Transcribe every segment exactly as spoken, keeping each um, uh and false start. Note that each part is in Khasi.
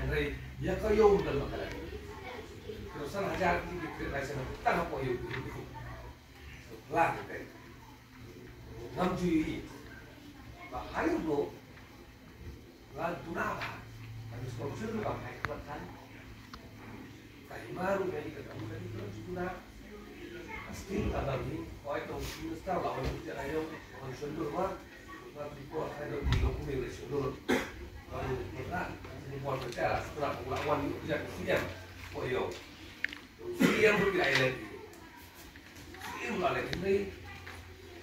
Hynrei ïa ka ïew don ba ka la. Ki san hajar ki ki trade license tang hapoh ïew ki. Lang te. Ngam ju ïohi. Ba ha ïew Brooke la duna bha. Ka discussion ruh kam hai khmat khan. Ka hima ruh ka ïohi ka kam ka ïohi ka duna. Ka still ka dang hi. Oi tong minister la wan ka ïew wan shondur ma. Ka report ka dang hi lo kumne le shondur. Ka report ka. Ka report ka la wan ka ïew. Ko ïew. Ko ïew ruh ki la ïaleh. Ïa, la leh hynrei,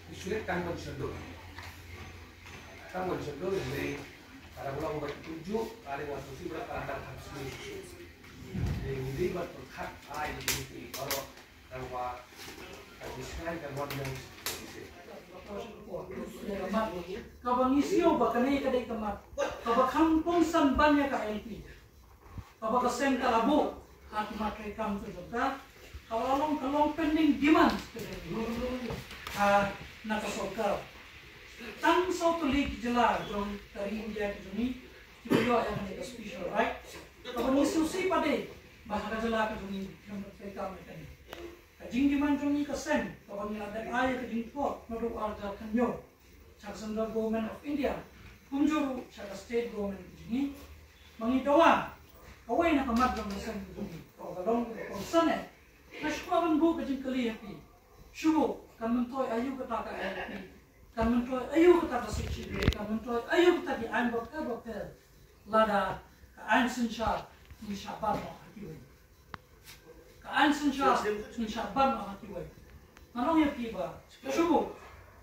i shu leh tang ban shondur. Tang ban shondur hynrei, ka dang long ban tunjuk, ka dang long ban tunjuk, ka dang hap shu. Hynrei, hynrei ban pyrkhat, ai, hynrei, baroh, ka dang wa, ka dang shngaiñ, ka dang wa, dang, Kaba ngi sngew ba kane ka dei ka mat kaba kham kongsan ban ïa ka M P. Kaba ka seng ka la buh ha ki mat treikam ka jong ka, kaba long ka long pending demand ka jong ka, ha, na ka sorkar. Tang saw tylli ki jylla jong ka ri India ka jong ngi kiba ïoh ïa kane ka special right. Kaba ngi sngewsih pat de ba ha ka jylla ka jong ngi ngim treikam ïa kane. Ka jingdemand jong ngi ka seng kaba ngi la dep ai ïa ka jingthoh naduh ar hajar khyndai sha ka Central Government of India, kumjuh ruh sha ka State Government ka jong ngi, ba ngi dawa kawei na ka mat jong ka seng ka jong ngi, kaba ka long kaba kongsan eh, nga shu kwah ban buh ka jingkylli ha phi. Shu buh, kan myntoi aïu kata ka I L P? Kan myntoi aïu kata ka Sixth Schedule? Kan myntoi aïu kata ki aiñ bapher bapher? Lada ka aiñ synshar ngin shah ban noh ha kiwei. Ka aiñ synshar ngin shah ban noh ha kiwei. Nga ong ïa phi ba shu buh,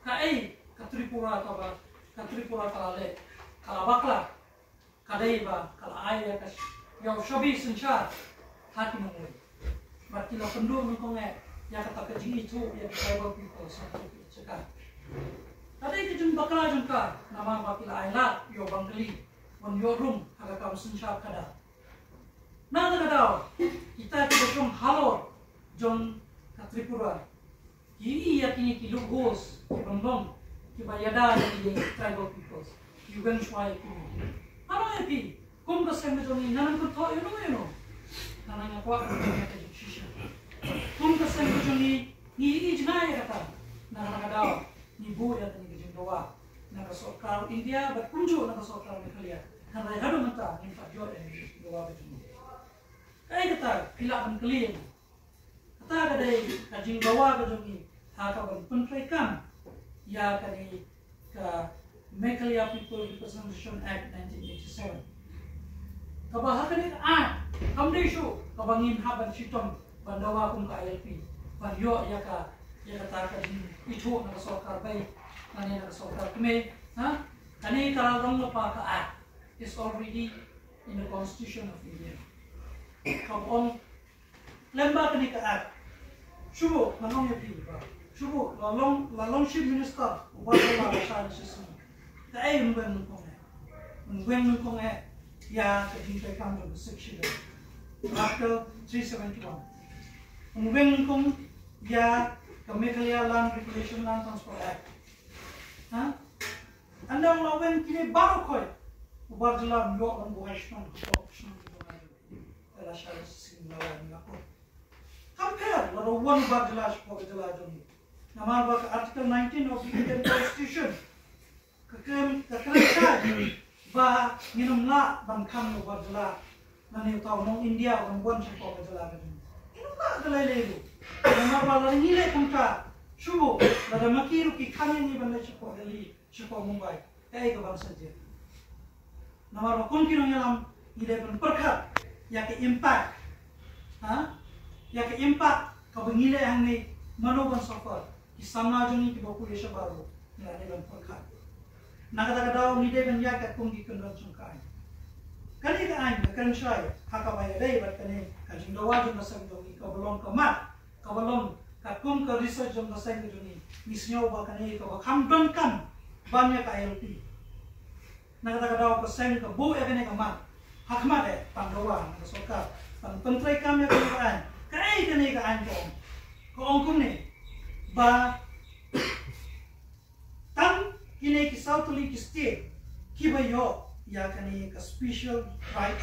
kaei ka Tripura kaba, ka Tripura ka la leh, ka la bakla, ka dei ba ka la ai ïa ka, ïa u shabi synshar ha ki nongwei. Bad ki la pynduh nyngkong eh ïa kata ka jingithuh ïa ki tribal people sha ki jaka. Ka dei ka jingbakla jong ka, namar ba ki la ailad ïa u Bengali ban ïoh rung ha ka kam synshar khadar. Na kata ka daw, kita kiba shong halor jong ka Tripura ki ïohi ïa kine ki loopholes kiban long kiba ïada ïa kine ki tribal peoples, ki weng shuwa ïa kine. Nga ong ïa phi, kum ka seng ka jong ngi, ngam kynthoh ïano ïano. Nga kwah ban ong ïa ka jingshisha. Kum ka seng ka jong ngi, ngi ïohi jngai ïa kata. Na kata ka daw ngi buh ïa kane ka jingdawa na ka sorkar India bad kumjuh na ka sorkar Meghalaya. Hynrei haduh mynta ngim pat ïoh ïa kane ka jingdawa ka jong ngi. Kaei kata phi lah ban kylli ïa nga? Kata ka dei ka jingdawa ka jong ngi ha kaban pyntreikam ïa kane ka Meghalaya People Representation Act nineteen eighty-seven. Kaba ha kane ka act kam dei shuh kaba ngin hap ban shitom ban dawa kum ka I L P ban ïoh ïa ka, ïa kata ka jingithuh na ka sorkar bai lane na ka sorkar kmie. Ha? Kane ka la long lypa ka act is already in the Constitution of India. Kaba ong lem bad kane ka act. Shu buh, nga ong ïa phi ba shu buh, la long, la long Chief Minister u Bah Lashai Lashingsngiu. Kaei un weng nyngkong eh? Un weng nyngkong eh ïa ka jingtreikam jong ka Sixth Schedule, Article three seventy-one. Un weng nyngkong ïa ka Meghalaya Land Regulation, Land Transport Act. Ha? Ynda u la weng kine baroh khoit, u Bah Lashai un ïoh ban buhai shnong hapoh ka shnong jong u. Lashai Lashingsngiu la wan ïa u. Kam pher lada u wan u Bah Lashai shapoh ka jylla jong ngi. Namar ba ka Article nineteen of the Indian Constitution ka kren, ka kren shai ba ngin ym lah ban khang ïa u Bah Lashai lane uta u nong India uban wan shapoh ka jylla ka jong ngi. Ngin ym lah da lei lei ruh. Namar ba lada ngi leh kumta, shu buh, lada ma ki ruh ki khang ïa ngi ban leit shapoh Delhi, shapoh Mumbai, kaei kaban sa jia? Namar ba kum ki nongïalam ngi dei ban pyrkhat ïa ka impact. Ha? Ïa ka impact kaba ngi leh hangne, mano ban suffer? Ki samla jong ngi kiba pule shabar ruh ngi la dei ban pyrkhat. Na kata ka daw ngi dei ban ïaid katkum ki kyndon jong ka aiñ. Kane ka aiñ ka kren shai ha kaba ïadei bad kane ka jingdawa jong ka seng jong ngi kaba long ka mat, kaba long katkum ka research jong ka seng ka jong ngi, ngi sngew ba kane kaba kham donkam ban ïa ka I L P. Na kata ka daw ka seng ka buh ïa kane ka mat ha khmat eh ban dawa na ka sorkar ban pyntreikam ïa kane ka aiñ. Kaei kane ka aiñ ka ong? Ka ong kumne ba tang kine ki saw tylli ki state kiba ïoh ïa kane ka special right,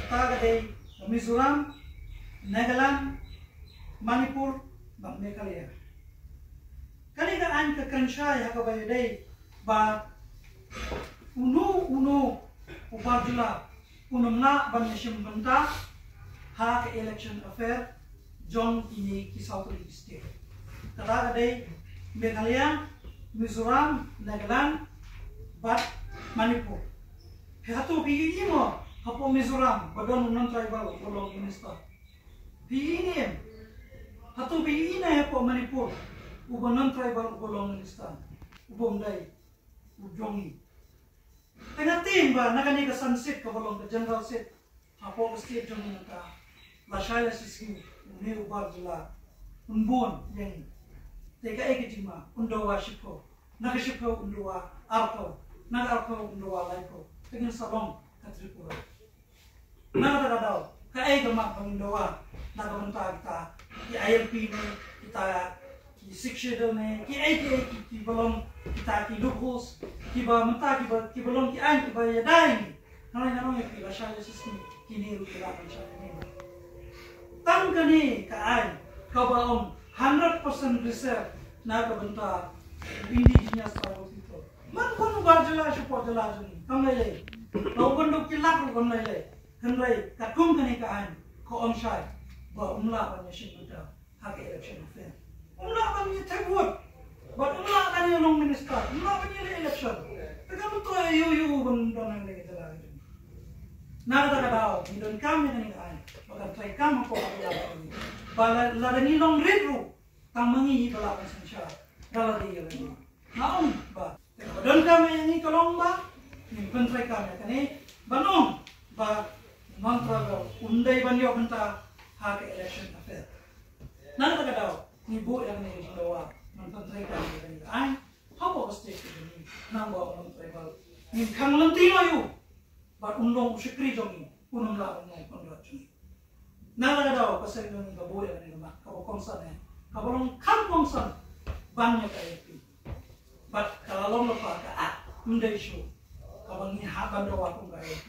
kata ka dei ka Mizoram, Nagaland, Manipur bad Meghalaya. Kane ka aiñ ka kren shai ha kaba ïadei ba uno uno u bar jylla un ym lah ban ïashim bynta ha ka election affair jong kine ki saw tylli ki state. Kata ka dei Meghalaya, Mizoram, Nagaland bad Manipur. Phi, hato phi ïohi mo hapoh Mizoram ba don u non-tribal uba long minister? Phi ïohi ne em? Hato phi ïohi ne hapoh Manipur uba non-tribal uba long minister, uba ym dei u jong ngi? Te nga tieng ba na kane ka san seat kaba long ka general seat hapoh ka state jong ngi mynta, lashai lashisngi une u bar jylla un bun ïa ngi. Te kaei ka jingma? Un dawa shiphew, na ka shiphew un dawa arphew, na ka arphew un dawa laiphew. Te ngin sa long ka Tripura. Na kata ka daw, kaei ka mat ba ngin dawa na ka bynta kita ki I L P ne, kita ki Sixth Schedule ne, kiei kiei ki, ki ba long kita ki loopholes, ki ba mynta ki ba, ki ba long ki aiñ ki ba ïada ïa ngi. Nga ong ïa phi, lashai lashisngi kine ruh ki lah ban shai ïa ngi. Tang kane ka aiñ kaba ong hundred percent reserve na ka bynta indigenous tribal people. Man bun u bar jylla shapoh jylla jong ngi kam lei lei. Lada u bynta ki lak ruh kam lei lei. Hynrei katkum kane ka aiñ ka ong shai ba um lah ban ïashim bynta ha ka election affair. Um lah ban ïa thep vote. Bad um lah ban ïa long minister. Um lah ban ïa leh election. Te kam to ïa u, ïa u ban don hangne ha jylla. Na kata ka daw ngi donkam ïa kane ka aiñ ba kan trei kam hapoh ka jylla. Ba la, lada ngi long rit ruh, tang ma ngi hi ba lah ban synshar da lade ïa lade. Nga ong ba kaba donkam ïa ngi ka long ba ngin pyntreikam ïa kane, ban ong ba non-tribal um dei ban ïoh bynta ha ka election affair. Na kata ka daw ngi buh ïa kane ka jingdawa ban pyntreikam ïa kane ka aiñ hapoh ka state ka jong ngi, namar ba u non-tribal ngin khang lynti noh ïa u. Bad un long u shakri jong ngi, un ym lah ban long u kynrad jong ngi. Na kata ka daw ka seng jong ngi ka buh ïa kane ka mat kaba kongsan eh, kaba long kham kongsan ban ïa ka I L P. Bad ka la long lypa ka Act, ym dei shuh kaba ngi hap ban dawa kum ka I L P.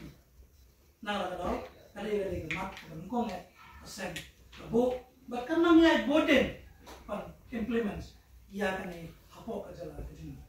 Na kata ka daw ka dei, ka dei ka mat kaba nyngkong eh ka seng ka buh bad kan nang ïaid bud dien ban implement ïa kane hapoh ka jylla ka jong ngi.